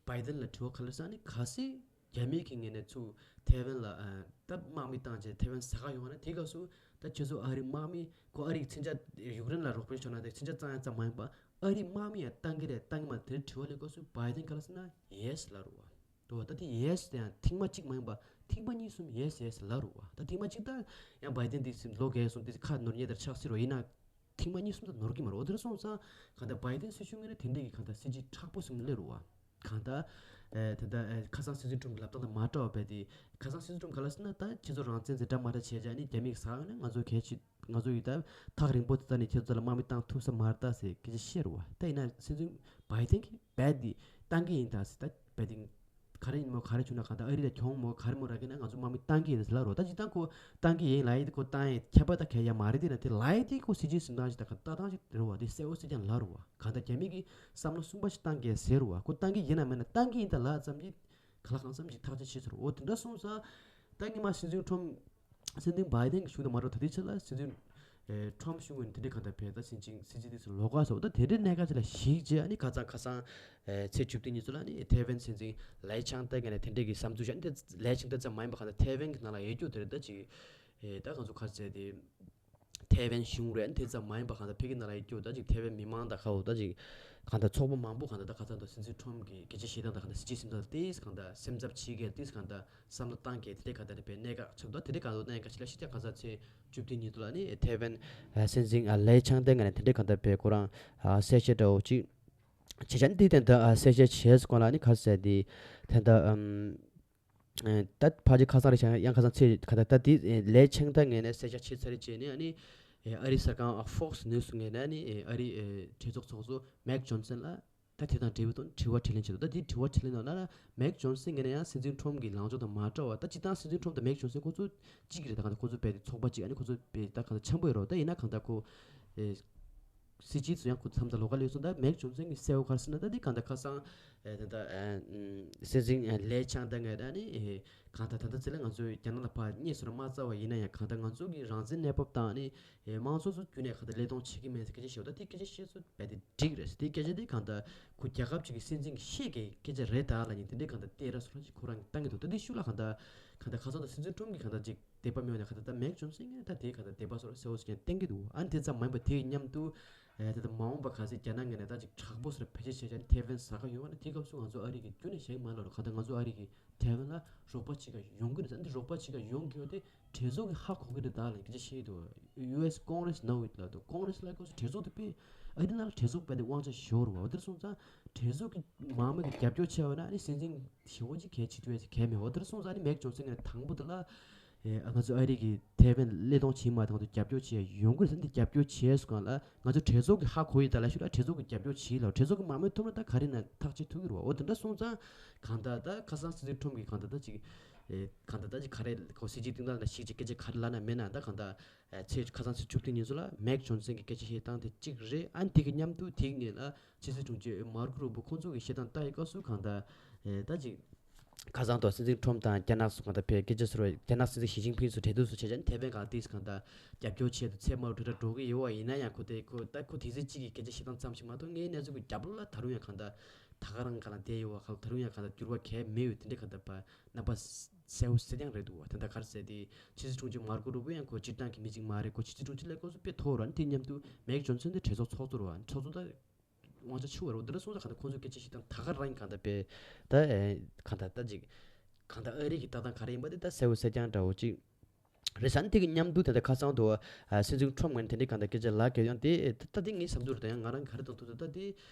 བའི་ཏན་ལ་དྲི་བ་ག་ལེར་བསམ་ནས་གལ་སྲིད་རྒྱ་མི་གི་ངོས་ནས་ཚུར་ཐའེ་ཝན་ལ་ད་དམག་མི་བཏང་རྗེས་ཐའེ་ཝན་ཟ་ག་ཡོང་བ་ན་དེའི་སྐབས་སུ་ད་ཁྱེད་ཚོ་ཨ་རི་དམག་མི་ཁོ་ཨ་རི་གི་མཚོན་ཆ་ཡུཀ་རེན་ལ་རོགས་པ་བྱུང་ན་དེ་མཚོན་ཆ་བཙོང་ཡ་ཙམ་མ་ཡིན་པ་ཨ་རི་དམག་མི་ཡང་བཏང་གི་རེད་བཏང་གི་མ་རེད་དེ་འདྲའི་དྲི་བ་གླེང་སྐབས་སུ་བའི་ཏན་ག་ལེར་བསམ་ན་ཡེ་སི་ལབ་རོགས། འདུག་བ། ད་དེ་ཡེ་སི་དེ་ཡང་ཐེངས་མ་གཅིག་མ་ཡིན་པ་ཐེངས་མ་གཉིས་གསུམ་ཡེ་སི་ཡེ་སི་ལབ་རུ་བ། ད་ཐེངས་མ་གཅིག་ད་ཡང་བའི་ཏན་དེ་སེམས་ལོ་རྒས་སོང་དེ་ཁ་ནོར་ཉེ་དར་ཆགས་སྲིད་རོ། ཡིན་ན་ཐེངས་མ་གཉིས་གསུམ་ད་ནོར་གི་མ་རེད། འོ་དེར་སོང་ཙང་གང་ལྟར་བའི་ཏན་སྲིད་གཞུང་ངོས་ནས་དེ་འདྲས་ཀྱི་གང་ལྟར་སྲིད་ཇུས་མཁྲེགས་པོ་སེམས་སླེབས་རུ་བ། གང་ལྟར་ ཨེ་ད་ལྟ་ཨེ་ཁ་སང་སྲིད་འཛིན་ཁྲོམ་གྱི་ལབ་སྟངས་དང་མ་འདྲ་བ་བས་ཏེ། ཁ་སང་སྲིད་འཛིན་ཁྲོམ་ག་ལ་ཟེར་ན། ད་ཁྱེད་ཚོ་རང་བཙན་ཟེར་འདྲ་མ་འདྲ་བྱས་བྱས་ནི་རྒྱ་མིས་ཟ་ཡོང་ན། ང་ཚོ་གལ་ཆེ། ང་ཚོ་ཡིས་ད་ཐག་རིང་པོ་དེ་ད་ནི་ཁྱེད་ཚོ་ལ་དམག་མི་བཏང་ཐུབ་ས་མ་རེད་ད་ཟེར་སྐད་ཆ་བཤད་རེད་བ། ད་ཡིན་ན་སྲིད་འཛིན་བྷའི་ཏན་གྱིས་རྦད་དེ་བཏང་གི་ཡིན་ད་ཟེར། ད་རྦད་དེ་ག་རེ་ཡིན་མོ་ག་རེ་བྱུང་ན་གང་ལྟར་ཨ་རི་ལ་གྱོང་མོ་ག་རེ་མོ་རག་གི་ན། ང་ཚོ་དམག་མི་བཏང་གི་ཡིན་ཟེར་ལབ་རེད་བ། ད་སྤྱིར་བཏང་ཁོ་བཏང་གི་ཡིན་ལབ་ཡས་དེ། ཁོ་བཏང་ཡས་ཁྱད་པར་ད་གལ་ཡ་མ་རེད། དེ་ན་དེ་ལབ་ཡས་དེ་ཁོ་སྲིད་ཇུས་འཛིན་སྟངས་ཤིག་དང་གང་ལྟ་སྟངས་ཤིག་རེད་བ། དེ་གསལ་བོ་གསལ་རྐྱང་ལབ་རེད་བ། གང་ལྟར་རྒྱ་མི་གིས་བསམ་བློ་གསུམ་པ་ཞིག་བཏང་གི་ཟེར་བ། ཁོ་བཏང་གི་ཡིན་ན་མིན་ན་བཏང་གི་ཡིན་ད་ལབ་ཙམ་གྱིས་གང་ལ་གང་འཚམ་ཞིག་ཐག་གཅོད་བྱས་ཚར། འོ་དེ་འདྲ་སོང་ཙང་ད་སྔོན་མ་སྲིད་འཛིན་ཁྲོམ་སྲིད་འཛིན་བྷའི་ཏན་གྱི་གཞུང་དུ་མ་འགྲོ་ད་ལྟའི་ཆ་ལ་སྲིད་འཛིན་ཨེ་ཁྲོམ་གཞུང་གི་དེ་འདྲའི་གང་ལྟར་བས་ད་སྲིད་འཛིན་སྲིད་འཛིན་དེ་ཚོ་ལོགས་ཀ་སོང་། ད་དེ་འདྲའི་གནད་འགག་ཅིག་ལ་གཞིགས་རྗེས་ཨ་ནི་ཁ་སང་ཁ་སང་ཨེ་ཚེས་བཅུ་བདུན་ཉིན་ཚོ་ལ་ནི་ཐེ་ཝན་སྲིད་འཛིན་ལའེ་ཆང་ཏེ་ངོས་ནས་དེ་འདྲའི་གི་བསམ་ཚུལ་བཤད། ནི་དེ་ལའེ་ཆང་ཏེ་ཙམ་མ་ཡིན་པ་གང་ལྟར་ཐེ་ཝན་གྱི་ནང་ལ་ཡོད་རྒྱུ་དེ་རེད། ད་ཅིག་ཨེ་ད་ང་ཚོ་ག་རེ་ཟེར་དེ། ཐེ་ཝན་གཞུང་རེད། དེ་ཙམ་མ་ཡིན་པ་གང་ལྟར་ཕ་གི་ནང་ལ་ཡོད་རྒྱུ་ད་ཅིག་ཐེ་ཝན་མི་མང་དང་ཁ་འོ་ད་ཅིག་གང་ལྟར་ཚོགས་པ་མང་པོ་གང་ལྟར་ད་ཁ་སང་དུ་སྲིད་འཛིན་ཁྲོམ་གྱི་སྐད་ཆ་བཤད་སྟངས་དང་གང་ལྟར་སྲིད་ཇུས་འཛིན་སྟངས་ཏིས་གང་ལྟར་སེམས་འཚབ་བྱེད་མཁན་ཏིས་གང་ལྟར་བསམ་བློ་བཏང་མཁན་དེ་འདྲའི་གང་ལྟར་རེད་པའི་གནད་འགག་ཆགས་འདུག་དེ་འདྲའི་གང་ལྟར་གནད་འགག་ཅིག་ལ་ཤི་ཅག་ག་ས་ཚེས་བཅུ་བདུན་ཉིན་དུ་ལ་ནི་ཐེ་ཝན་སྲིད་འཛིན་ལའེ་ཆང་ཏེ་ངོས་ནས་དེ་འདྲའི་གང་ལྟར་པའི་ཁོ་རང་གསལ་བཤད་འདྲ་བོ་ཅིག་བྱེད་བྱ་ནི་དེ་དེ་འདྲ་གསལ་བཤད་བྱས་སྐོར་ལ་ནི་ག་ས་ཚེས་དེ་དེ་འདྲ། ད་ཕལ་ཆེར་ཁ་སང་རེད་ཤག་ཡང་ཁ་སང་ཚེས་ག་ད་ད་དེ་ལའེ་ཆང་ཏེ་ངོས་ནས་གསལ་བཤད་བྱས་ཚར་རེད་བྱས་ནས། ཨ་ནི་ཨ་རིའི་གསར་ཁང་ཨ་ཧྥོག་སི་ནིའུ་སི་ངོས་ནས་ཨ་ནི་ཨ་རིའི་གྲོས་ཚོགས་ཚོགས་གཙོ་མེག་ཇོན་སན་ལ་ད་དེ་དང་འབྲེལ་བའི་ཐོག་དྲི་བ་དྲིས་ལན་བྱས་འདུག་ད་དེ་དྲི་བ་དྲིས་ལན་ནང་ལ་ན་མེག་ཇོན་སན་ངོས་ནས་ཡང་སྲིད་འཛིན་ཁྲོམ་གྱི་ལངས་ཕྱོགས་དང་མ་འདྲ་བ། ད་སྤྱིར་བཏང་སྲིད་འཛིན་ཁྲོམ་དང་མེག་ཇོན་སན་ཁོ་ཚོ་གཅིག་རེད། ད་གང་ལྟར་ཁོ་ཚོ་རྦད་དེ་ཚོགས་པ་གཅིག་ཨ་ནི་ཁོ་ཚོ་རྦད་དེ་ད་གང་ལྟར་འཆམ་པོ་ཡོད་རེད། ད་ཡིན་ན་གང་ལྟར་ཁོ་ཨེ་སྲིད་སྤྱི་ཚོ་ཡང་ཁོ་མཚམས་དང་ལོགས་ཀ་ལས་སོང་། ད་མེག་ཇོན་སན་གྱི་གསལ་བོ་ག་རེ་ཟེར་ན། ད་འདི་གང་ལྟར་ཁ་སང་ཨེ་ད་ལྟ་ཨེ་སྲིད་འཛིན་ཨེ་ལའེ་ཆང་ཏེ་ངོས་ནས་ནི་ཨེ་གང་ལྟར་ད་ལྟ་ཚེ་ལ་ང་ཚོའི་རྒྱ་ནག་ལ་ཕར་རྙེད་སོང་ར་མ་རྩ་བ་ཡིན་ན་ཡང་། གང་ལྟར་ང་ཚོ་གི་རང་བཙན་གནས་བབ་དང་ནི་ཨེ་དམངས་གཙོ་ཚོ་བརྒྱུད་ནས་གང་ལྟར་བློས་གཏོང་བྱེད་ཀྱི་མེད་ཟེར་སྐད་ཆ་བཤད་འདུག་ད་དེ་སྐད་ཆ་བཤད་ཚུལ་རྦད་དེ་འགྲིག་རེད། དེ་སྐད་ཆ་དེ་གང་ལྟར་ཁོ་རྒྱལ་ཁབ་ཅིག་གི་སྲིད་འཛིན་གྱི་ཤེས་ཀྱི་སྐད་ཆ་རེད་ད་ལབ་མཁན་དེ་འདྲའི་གང་ལྟར་བསྟན་ར་སོ་ར་ཅིག་ཁོ་རང་གིས་བཏང་གི་འདུག་ད་དེ་ཤུགས་ལ་གང་ལྟར་གང་ལྟར་ཁ་སང་དུ་སྲིད་འཛིན་ཁྲོམ་གྱི་གང་ལྟར་ཅིག་དད་པ་མེད་ནས་གང་ལྟར་ད་མེག་ཇོན་སན་ངས་ད་དེ་གང་ལྟར་དད་པ་སོ་ར་གསལ་བོ་ཞིག་བསྟན་གྱི་འདུག་ཨ་ནི་དེ་ཙམ་མ་ཡིན་པ་དེའི་མཉམ་དུ་ཨེ་ད་ལྟ་མ་འོངས་པ་ག་ཚོད་རྒྱ་ནག་ངོས་ནས་ད་ཅིག་དྲག་པོ་སོ་ར་ཕལ་ཆེར་བྱས་བྱས་ནས་ཐེ་ཝན་ཟ་ག་ཡོང་བ་ན། དེའི་སྐབས་སུ་ང་ཚོ་ཨ་རི་གིས་ཁྱོན་ནས་བཞེངས་མ་ལབ་རོགས། གང་ལྟར་ང་ཚོ་ཨ་རི་གིས་ཐེ་ཝན་ལ་རོགས་པ་བྱེད་ག་ཡོང་གི་རེད་ཟེར། འདི་རོགས་པ་བྱེད་ག་ཡོང་དགོས་དེ་གྲོས་ཚོགས་ཀྱིས་ཧ་གོ་གི་རེད་ད་ལབ་སྐད་ཆ་བཤད་འདུག་ཡུ་ཨེས་ཀོང་རེས་ནོ་ཝིད་ལབ་འདུག་ཀོང་རེས་ལབ་དུས་གྲོས་ཚོགས་དེ་དཔེ་ཨ་རི་ནང་ལ་གྲོས་ཚོགས་དཔེ་དེ་དབང་ཆ་ཞེ་པོ་རེད་བ། འོ་དེར་སོང་ཙང་གྲོས་ཚོགས་ཀྱི་མང་མོས་ཀྱི་རྒྱབ་སྐྱོར་བྱས་པ་ན་ཨ་ནི་སྲིད་འཛིན་ཞེ་པོ་ཅིག་གལ་ཆེ་དུས་ཡ་ཅིག་གལ་མེད། འོ་དེར་སོང་ཙང་ཨ་ནི་མེག་ཇོན་སན་ངོས་ནས་དང་པོ་དེ་ལ་ཨེ་ང་ཚོ་ཨ་རི་གིས་ཐེ་ཝན་བློས་གཏོང་བྱེད་མ་ཐང་དུ་རྒྱབ་སྐྱོར་བྱས་ཡོང་གི་རེད་ཟེར། འདི་རྒྱབ་སྐྱོར་བྱས་སོང་ལ་ང་ཚོ་གྲོས་ཚོགས་ཀྱིས་ཧ་གོ་ཡི་ད་ལབ་ཤུགས་ལ་གྲོས་ཚོགས་ཀྱིས་རྒྱབ་སྐྱོར་བྱེད་ལ། གྲོས་ཚོགས་ཀྱིས་མང་མོས་ཐོབ་ན་ད་ག་རེ་ན་ཐག་གཅོད་ཐུབ་ཀྱི་རེད་བ། འོ་དེ་འདྲ་སོང་ཙང་གང་ལྟར་ད་ཁ་སང་སྲིད་འཛིན་ཁྲོམ་གྱིས་གང་ལྟར་ད་ཅིག་ཨེ་གང་ལྟར་ད་ཅིག་ག་རེ་ཁོ་སྲིད་ཇུས་སྟེང་ད་ལ་ཞིག་ཅིག་སྐད་ཆ་ག་རེ་ལབ་ན་མེད་ན་ད་གང་ལྟར་ཨེ་ཚེས་ཁ་སང་ཚེས་བཅུ་བདུན་ཉིན་ཚོ་ལ་མེག་ཇོན་སན་གྱི་སྐད་ཆ་བཤད་སྟངས་དེ་གཅིག་རེད། ཨ་ནི་དེ་གི་མཉམ་དུ་དེ་གི་ངེས་ལ་ཕྱི་སྲིད་དྲུང་ཆེ་མར་ཀོ་རུ་བོ་ཁོང་ཚོ་གི་བཤད་སྟངས་ལྟ་ཡི་སྐབས་སུ་གང་ལྟར་ཨེ་ད་ཅིག་ཁ་སང་དུ་སྲིད་འཛིན་ཁྲོམ་དང་རྒྱ་ནག་སུ་གང་ལྟར་བས་སྐད་ཆ་ཟེར་བ། རྒྱ་ནག་སྲིད་འཛིན་ཞི་ཅིན་ཕིང་སུ་གྲོས་བསྡུར་སུ་བྱས་ཙང་ཐེ་ཝན་གང་ཏིས་གང་ལྟར་རྒྱབ་སྐྱོར་ཆེད་དུ་ཚད་མར་གྲོས་འདྲ་འགྲོ་གི་ཡོད་བ། ཡིན་ན་ཡང་ཁོ་དེ་ཁོ་ད་ཁོ་དེ་ཚེ་གཅིག་གི་སྐད་ཆ་བཤད་སྟངས་ཙམ་ཞིག་མ་གཏོགས་ངའི་གནས་ཚུལ་གྱི་རྒྱབ་ལོགས་ལ་ད་རུང་ཡང་གང་ལྟར་ད་ག་རང་གང་ལ་བསྡད་ཡོད་བ། གང་ད་རུང་ཡང་གང་ལྟར་འགྱུར་བ་གས་མེད་ཡོད། དེ་འདྲ་གང་ལྟར་པ་རྣམ་པ་གསལ་བོ་གསལ་རྐྱང་རེད་འདུག་བ། དེ་འདྲ་ག་རེ་ཟེར་དེ་ཕྱི་སྲིད་དྲུང་ཆེ་མར་ཀོ་རུ་བོ་ཡང་ཁོ་སྤྱིར་བཏང་གི་མི་གཅིག་མ་རེད། ཁོ་ཕྱི་སྲིད་དྲུང་ཆེ་ལས་ཁོ་ཚོ་དཔེ་མཐོ་བོ་ར། དེ་མཉམ་དུ་མེག་ཇོན་སན་དེ་གྲོས་ཚོགས་ཚོགས་གཙོ་ར། གྲོས་ཚོགས་ད་དབང་ཆ་ཆེ་བ་རེད། འོ་དེ་འདྲ་སོང་ཙང་གང་ལྟར་ཁོང་ཚོས་སྐད་ཆ་བཤད་སྟངས་ད་ག་རང་གང་ལྟར་པས་ད་ཨེ་གང་ལྟར་ད་ཅིག་གང་ལྟར་ཨ་རི་གི་ལྟ་སྟངས་ག་རེ་ཡིན་པ་དེ་ད་གསལ་བོ་གསལ་རྐྱང་འདྲ་བོ་ཅིག་རེད་ཤག་དེ་གི་མཉམ་དུ་དེ་ལྟར་ཁ་སང་དུ་ཨ་སྲིད་འཛིན་ཁྲོམ་ངོས་ནས་དེ་འདྲའི་གང་ལྟར་སྐད་ཆ་ལབ་གི་ཡོད། དེ་ད་ལྟ་དེ་ངའི་བསམ་ཚུལ་རེད། ད་ཡང་ང་རང་ག་རེ་མཐོང་ཐུབ་འདུག་ད་དེ་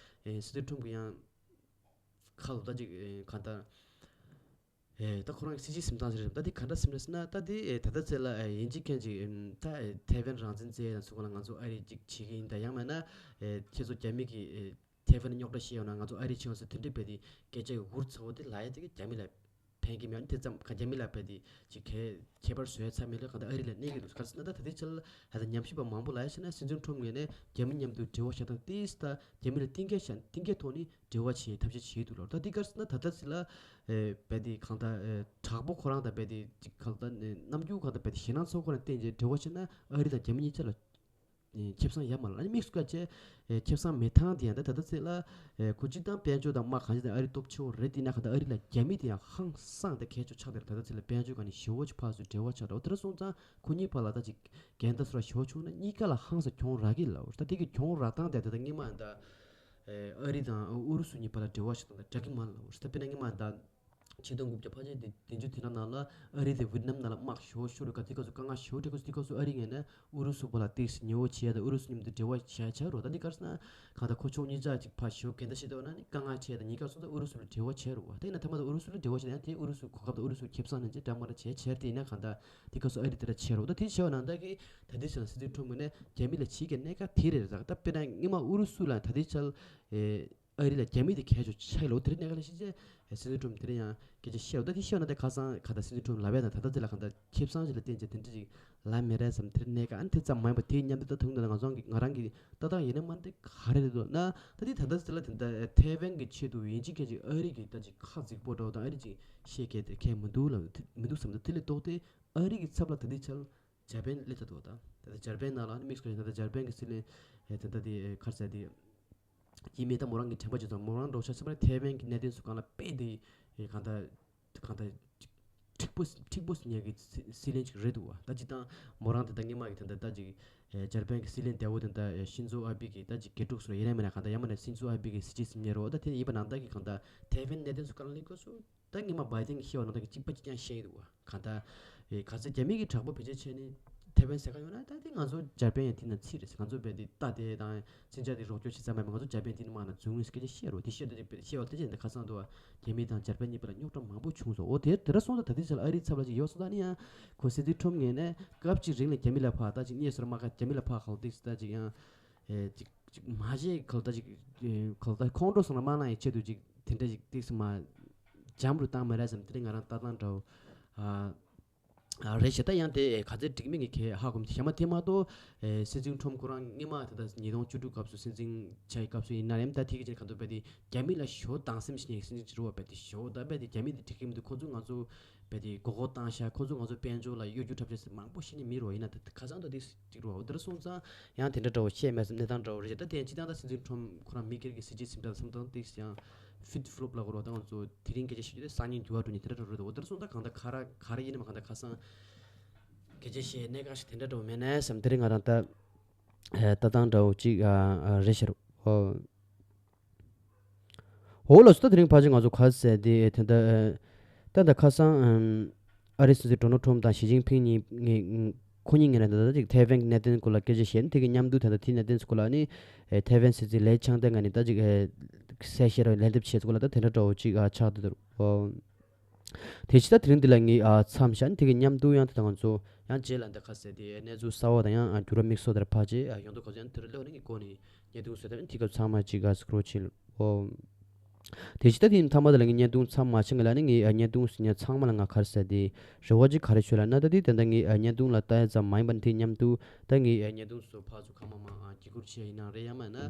ཨེ་སྲིད་འཛིན་ཁྲོམ་གི་ཡང་ཁ་ལོ་ད་ཅིག་ཨེ་གང་ལྟར་ཨེ་ད་ཁོ་རང་གི་སྲིད་ཇུས་འཛིན་སྟངས་ཟེར་རེད། ད་དེ་ག་འདྲ་ཟེར་ན་ད་དེ་ཨེ་ད་ལྟ་ཚེ་ལ་ཨེ་ཡིན་གཅིག་མཁན་གཅིག་ཨེམ་ད་ཨེ་ཐེ་ཝན་རང་བཙན་བཙལ་ཡ་དང་སུ་ག་ལ་ང་ཚོ་ཨ་རི་གཅིག་བྱེད་ཀྱི་ཡིན། ད་ཡང་མིན་ན་ཨེ་ཁྱེད་ཚོ་རྒྱ་མི་གི་ཨེ་ཐེ་ཝན་རྙོག་དྲ་ཤེས་ཡོང་ན་ང་ཚོ་ཨ་རི་ཕྱིན་ཡོང་ཟེར་དེ་འདྲའི་བས་དེ་སྐད་ཆ་གི་འུར་ཚ་བོ་དེ་ལབ་ཡ་དེ་གི་རྒྱ་མི་ལ་ཕན་གྱི་མེད། དེ་ཙམ་ག་རྒྱ་མི་ལ་བས་དེ་ཅིག་ཁྱད་ཁྱད་པར་བཟོ་ཡ་ཚ་མེད་ལ་གང་ལྟར་ཨ་རི་ལ་གནས་ཀྱི་འདུག་ག་རེ་ཟེར་ན་ད་ད་ལྟའི་ཆ་ལ་ད་ལྟ་ཉམས་ཞིབ་པ་མང་པོ་ལབ་ཡ་བྱས་ན་སྲིད་འཛིན་ཁྲོམ་ངོས་ནས་རྒྱ་མི་མཉམ་དུ་འབྲེལ་བ་བྱ་སྟངས་ཏིས་ད་རྒྱ་མི་ལ་གཏིང་སྐྱེལ་བྱ་གཏིང་སྐྱེལ་ཐོག་ནས་འབྲེལ་བ་བྱེད་ཐབས་ཤེས་བྱེད་འདུག་ལབ། ད་འདི་ག་རེ་ཟེར་ན་ད་ལྟ་ཟེར་ལ་ཨེ་བས་དེ་གང་ལྟར་ཨེ་དྲག་པོ་ཁོ་རང་དང་བས་དེ་ཅིག་གང་ལྟར་ཨེ་རྣམ་འགྱུར་གང་ལྟར་བས་དེ་ཞེད་སྣང་ཚོར་ཁོ་རང་བསྟན་རྗེས་འབྲེལ་བ་བྱས་ན་ཨ་རི་དང་རྒྱ་མི་གཉིས་ཆ་ལ་ཨེ་ཁེ་བཟང་ཡ་མ་ལ་ཨ་ནི་དམིགས་སུ་བཀར་བྱས་ཨེ་ཁེ་བཟང་མེད་ཐང་དེ་ཡང་ད་ད་ལྟ་ཟེར་ལ་ཨེ་ཁོ་སྤྱིར་བཏང་དཔལ་འབྱོར་དང་དམག་གང་ཅི་དང་ཨ་རི་སྟོབས་ཆེ་བོ་རེད། དེ་ན་གང་ལྟར་ཨ་རི་ལ་རྒྱ་མི་དེ་ཡང་ཧང་སངས་ཏེ་གལ་ཆེ་ཆགས་དེ་ད་ལྟ་ཟེར་ལ་དཔལ་འབྱོར་གང་ནས་ཞེ་བོ་ཅིག་ཕར་ཚུར་འབྲེལ་བ་ཆགས་འདྲ་བོ་དེ་འདྲ་སོང་ཙང་། ཁོ་གཉིས་བར་ལ་ད་ཅིག་འགལ་ཟླ་སོགས་ཞེ་པོ་བྱུང་ན་གཉིས་ཀ་ལ་ཧང་སང་གྱོང་རག་གི་ལབ། ད་དེ་གི་གྱོང་རག་སྟངས་དེ་ད་ལྟ་སྔོན་མ་ད་ཨ་རི་དང་ཨུ་རུ་སུ་གཉིས་བར་ལ་འབྲེལ་བ་ཞིག་དང་ད་འདྲ་གི་མ་ལབ། ད་དཔེར་ན་སྔོན་མ་ད་ ཆིག་སྟོང་དགུ་བརྒྱ་ཕལ་ཆེར་དེ་དེ་ཚོའི་དུས་རབས་ནང་ལ་ཨ་རི་དེ་ཝི་ཏི་ནམ་ནང་ལ་དམག་ཤོར་ཤོར་རུ་ག་དེ་སྐབས་སུ་དཀའ་ངལ་ཞེ་པོ་འཕྲད་སྐབས་སུ་དེ་སྐབས་སུ་ཨ་རི་ངོས་ནས་ཨུ་རུ་སུ་བོ་ལ་ཏིག་ཉེ་བོ་བྱས་ཡ་དང་ཨུ་རུ་སུ་མཉམ་དུ་འབྲེལ་བ་བྱས་བྱས་རོགས། ད་འདི་གར་སོང་ན་གང་ལྟར་ཁོ་ཕྱོགས་གཉིས་ཆ་གཅིག་ཕར་ཞོག་འགལ་ཟླ་བྱེད་དོ་ན་ནི་དཀའ་ངལ་ཆེ་དང་ཉེ་གར་སོང་ཙང་ཨུ་རུ་སུ་ལ་འབྲེལ་བ་བྱས་རོགས། ད་ཡིན་ན་ཐ་མ་དུ་ཨུ་རུ་སུ་ལ་འབྲེལ་བ་བྱས་ན་ཡང་དེ་ཨུ་རུ་སུ་གོ་སྐབས་དང་ཨུ་རུ་སུ་ཁེ་བཟང་ནས་ཅི་འདྲ་མ་འདྲ་བྱས་བྱས་དེ་ཡིན་ན་གང་ལྟར་དེ་སྐབས་སུ་ཨ་རི་དེ་འདྲ་བྱས་རོགས། ད་དེ་བྱས་ན་ད་གི་ད་དེ་བྱས་ན་སྲིད་འཛིན་ཁྲོམ་ངོས་ནས་རྒྱ་མི་ལ་བྱེད་ཀྱི་གནད་འགག་དེ་རེད་ཟེར། ད་དཔེར་ན་སྔོན་མ་ཨུ་རུ་སུ་ལ་ད་དེ་ཆ་ཨ་རི་ལ་རྒྱ་མི་དེ་གལ་ཆེ་ཆགས་ཡོད་ལོ། དེ་རིང་གནས་སྐབས་ལ་ཤེས་ཚེ་སྲིད་འཛིན་ཁྲོམ་དེ་རིང་ཡང་སྐད་ཆ་བཤད་འོ། ད་དེ་བཤད་ན་ད་ཁ་སང་ག་ད་སྲིད་འཛིན་ཁྲོམ་ལབ་ཡ་ད་ད་ལྟ་དེ་ལ་གང་ད་ཁེ་བཟང་ཞིག་ལ་བརྟེན་བྱས་དེ་འདྲ་ཅིག་ལབ་མེད་རེད་བསམ། དེ་རིང་གནས་སྐབས་ཨ་ནི་དེ་ཙམ་མ་ཡིན་པ་དེའི་མཉམ་དུ་ད་དུང་ད་ང་ཚོ་གི་ང་རང་གི་ལྟ་སྟངས་ཡིན་ན་མ་འདི་ག་རེ་རེད་འདུག་ན། ད་དེ་ད་ལྟ་དེ་ལ་དེ་ད་ཐའེ་ཝན་གི་ཆེད་དུ་ཡིན་གཅིག་མཁན་གཅིག་ཨ་རི་གི་ད་ཅིག་ཁ་རྫིག་པོ་འདྲ་བོ་དང་ཨ་རི་ཅིག་བཤད་མཁན་དེ་གལ་མི་འདུག་ལབ་མི་འདུག་བསམ། ད་དེ་ལས་ལྡོག་སྟེ་ཨ་རི་གི་ཚབ་ལ་ད་དེ་ཆ་ལ་འཇར་པན་སླེབས་ཚར་འདུག་ད་ད་ལྟ་འཇར་པན་ནང་ལ་ཨ་ནི་དམིགས་སུ་བཀར་ན་ད་ལྟ་འཇར་པན་གི་སྲིད་བློན་ཨེ་ད་ལྟ་དེ་ཨེ་ག་རེ་ཟེར་དེ་ཡིན་མིན་ད་མོ་རང་གི་དྲན་པ་བརྗེད་སོང་། མོ་རང་འགྲོ་ཆ་ཚང་མ་ཐའེ་ཝན་གི་གནད་དོན་སུ་གང་ལ་དཔེ་དེ་ཨེ་གང་ལྟར་འཁྲིག་པོ་འཁྲིག་པོ་ཉག་གི་སྲིད་བློན་ཅིག་རེད་འདུག་བ། ད་ཅི་ད་མོ་རང་དེ་ད་སྔོན་མ་གི་དེ་འདྲ་ད་ཅིག་ཨེ་འཇར་པན་གི་སྲིད་བློན་འདས་པོ་དེ་འདྲ་ཨེ་ཤིན་ཛོ་ཨ་བྷི་གི་ད་ཅིག་དགེ་ཕྲུག་སུ་རེད་ཡིན་ན་མིན་ན་གང་ལྟར་ཡང་མིན་ན་ཤིན་ཛོ་ཨ་བྷི་གི་སྲིད་སྤྱི་ཟིན་ཉེ་རོ། ད་དེ་ཡིན་པ་ནང་ད་གི་གང་ལྟར་ཐའེ་ཝན་གནད་དོན་སུ་གང་ལ་སླེབས་དགོས་སུ། ད་སྔོན་མ་བྷའི་ཏིན་གྱིས་བཤད་པ་ནང་བཞིན་གཅིག་པ་གཅིག་རྐྱང་བཤད་ཀྱི་འདུག་བ། གང་ལྟར་ཨེ་ག་ཚོད་རྒྱ་མི་གིས་དྲག་པོ་བེད་སྤྱོད་བྱས་ནས་ཐའེ་ཝན་ཟེར་ག་ཡོང་ན་ད་དེ་ང་ཚོ་འཇར་པན་ཡང་དེ་ན་ཚིག་རེད་ཟེར། ང་ཚོ་བས་དེ་ལྟ་དེ་དང་མཚོན་ཆ་དེ་རོགས་སྐྱོར་བྱེད་ཙམ་མ་ཡིན་པ་ང་ཚོ་འཇར་པན་དེ་ནི་མ་ན་རྫུན་ངོས་སྐད་ཆ་བཤད་རོགས། དེ་བཤད་དུས་དེ་བཤད་པ་དེ་བྱས་ནས་ཁ་སང་དུ་བ་རྒྱ་མི་དང་འཇར་པན་གཉིས་པ་ལ་རྙོག་དྲ་མང་པོ་བྱུང་སོང་། འོ་དེ་དེ་འདྲ་སོང་ཙང་ད་དེ་ཚོ་ལ་ཨ་རིའི་ཚབ་ལ་ཅིག་ཡོད་སོང་ཙང་ནི་ཡང་ཁོ་སྲིད་འཛིན་ཁྲོམ་ངོས་ནས་སྐབས་གཅིག་རིང་ལ་རྒྱ་མི་ལ་ཕར་ད་ཅིག་བརྙས་སོར་མ་ཁ་རྒྱ་མི་ལ་ཕར་ཁག་ཏིག་ད་ཅིག་ཡང་ཨེ་ཅིག་ཅིག་མ་བྱེད་གལ་ད་ཅིག་ཨེ་གལ་ད་ཁོང་ཁྲོ་སོང་ན་མ་གནང་ཡི་ཆེད་དུ་ཅིག་དེ་འདྲ་ཅིག་ཏིག་སི་མ་འཇམ་རུ་བཏང་མ་རེད་བསམ། དེ་རིང་ང་རང་ལྟ་སྟངས་འདྲ་བོ་ཨ་ཨ་རེད་ཤག་ད་ཡང་དེ་ག་ཚོད་འགྲིག་མིན་གྱི་གལ་ཧ་གོ་མི་ཐུབ། ཡང་མ་དེ་མ་གཏོགས་ཨེ་སྲིད་འཛིན་ཁྲོམ་ཁོ་རང་སྔོན་མ་དེ་ད་ཉིས་སྟོང་བཅུ་དྲུག་སྐབས་སུ་སྲིད་འཛིན་ཆགས་ཡི་སྐབས་སུ་ཡིན་ན་ཡང་ད་དེ་གི་ཅན་ག་འདུག་བས་དེ་རྒྱ་མི་ལ་ཞོ་སྡང་སེམས་ཤིག་ནས་སྲིད་འཛིན་ཅི་རུ་བ་བས་དེ་ཞོ་ད་བས་དེ་རྒྱ་མི་དེ་འགྲིག་གི་མི་འདུག་ཁོ་ཚོ་ང་ཚོ་བས་དེ་མགོ་སྐོར་བཏང་ཤག་ཁོ་ཚོ་ང་ཚོ་དཔལ་འབྱོར་ལ་གཡོ་སྒྱུ་འཁྲབ་བྱས་ཟེར་མང་པོ་བཤད་ནི་མི་རུ་བ་ཡིན་ན་ད་ཁ་སང་ད་དེ་ཅིག་རུ་བ་འོ་དེར་སོང་ཙང་ཡང་དེ་འདྲ་འདྲ་བོ་བཤད་མེད་ཟེར་གནས་སྟངས་འདྲ་བོ་རེད། ད་དེ་ཡང་སྤྱི་བཏང་ད་སྲིད་འཛིན་ཁྲོམ་ཁོ་རང་མི་སྒེར་གྱི་སྲིད་ཇུས་ཟིན་བྲལ་བསམ་སྟངས་ཏིག་ཡང་ཕིཊ་ཕི་ལོབ་ལ་གོ་རོགས་ད་ང་ཚོ་དེ་རིང་སྐད་ཆ་བཤད་རྒྱུ་དེ་སང་ཉིན་འགྱུར་བ་འགྲོ་ནི་དེ་འདྲ་འདྲ་བོ་རེད། འོ་དེར་སོང་ད་གང་ལྟར་ག་ར་ག་རེ་ཡིན་ནམ་གང་ལྟར་ཁ་སང་སྐད་ཆ་བཤད་གནད་འགག་ཞིག་དེ་འདྲ་འདྲ་བོ་མེད་ནའི་བསམ། དེ་རིང་ང་རང་ད་ལྟ་སྟངས་འདྲ་བོ་ཅིག་རེད་ཤག་རོ། འོ། འོ་ལགས་སོ། ད་དེ་རིང་ཕལ་ཆེར་ང་ཚོ་ག་ཟེར་དེ་དེ་འདྲ་ད་ལྟ་ཁ་སང་ཨ་རིའི་སྲིད་འཛིན་ཌོ་ནལ་ཁྲོམ་དང་ཞི་ཅིན་ཕིང་གཉིས་ངས་ཁོ་གཉིས་ངས་ན་ད་ལྟ་ཅིག་ཐའེ་ཝན་གྱི་གནད་དོན་སྐོར་ལ་སྐད་ཆ་བཤད་ནས་དེ་གི་མཉམ་དུ་ད་ལྟ་དེའི་གནད་དོན་སྐོར་ལ་ནི་ཐའེ་ཝན་སྲིད་འཛིན་ལི་ཆང་ཏེ་ང་ནི་ད་ཅིག་གསལ་བཤད་ར་ལན་འདེབས་བྱས་སྐོར་ལ་ད་དེ་འདྲ་འདྲ་བོ་ཅིག་ཆགས་བསྡད་འདུག་དེ་ཕྱི་ད་དེ་རིང་འདི་ལ་ངས་མཚམས་བཞག་ནས་དེ་གི་མཉམ་དུ་ཡང་དེ་ད་ང་ཚོ་ཡང་རྗེས་ལ་འདི་ག་ཟེར་དེ་གནས་ཚུལ་གསར་བ་དང་ཡང་འགྱུར་བ་དམིགས་བསལ་དེར་ཕལ་ཆེར་ཡོང་དུས་ག་ཚོད་ཡང་དེ་རུ་སླེབས་ནས་ངས་གོ་ནས་བརྙན་ཐུང་བཟོས་ཐབས་དེ་སྐབས་ཚང་མ་ཅིག་ག་སི་ཀྲོ་ཆེ་ལོ། དེ་ཕྱི་ད་དེ་མཐའ་མ་དེ་ལ་ངས་བརྙན་ཐུང་མཚམས་མ་ཕྱིན་ག་ལ་ནི་ངས་བརྙན་ཐུང་ཟིན་ཡ་ཚང་མ་ལ་ང་ག་རེ་ཟེར་དེ་རེ་བ་ཅིག་ག་རེ་ཞུ་ལ་ན་ད་དེ་དེ་འདྲ་ངས་བརྙན་ཐུང་ལ་ལྟ་ཡ་ཙམ་མ་ཡིན་པ་དེ་མཉམ་དུ་ད་ངས་བརྙན་ཐུང་བཟོ་ཕར་ཚུར་གང་མང་མང་གི་བཀུར་བྱས་ཡིན་ན་རེད་ཡང་མིན་ན་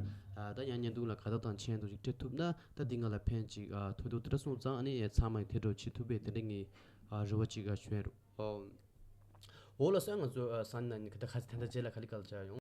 ད་ཡང་བརྙན་ཐུང་ལ་དགའ་རྟགས་དང་མཆན་དུ་ཅིག་སྤྲད་ཐུབ་ན་ད་འདི་ང་ལ་ཕན་ཅིག་ཐོགས་འདུག་དེ་འདྲ་སོང་ཙང་ཨ་ནི་ཚང་མ་དེ་འདྲ་བྱེད་ཐུབ་པའི་དེ་འདྲ་ངས་རེ་བ་ཅིག་ཞུ་ཡ་རེད། འོ་ལགས་སོ། ང་ཚོ་ཨ་སང་ཉིན་ནི་ཁ་ད་ཁ་ཚིག་དེ་འདྲ་རྗེས་ལ་ག་ལེ་ག་ལེ་བྱ་ཡོང་།